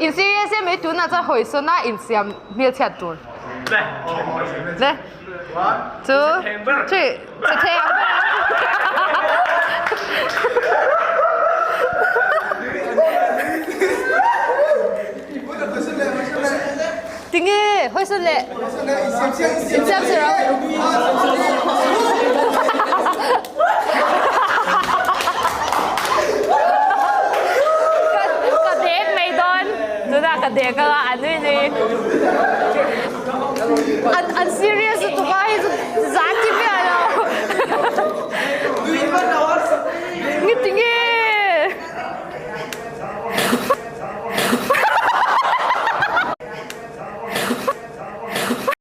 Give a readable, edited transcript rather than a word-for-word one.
In serious em mai tunah chuan hawisawn a insiam hmelchhiat tur. Le. Two, three. Chhe thei ang ber ang. Tinge hawisawn leh. Insiam chhe rawh. Ka dek mai dawn. Tunah ka dek anga a nui nui. An an serious lutuk a hei chu zan ti vel.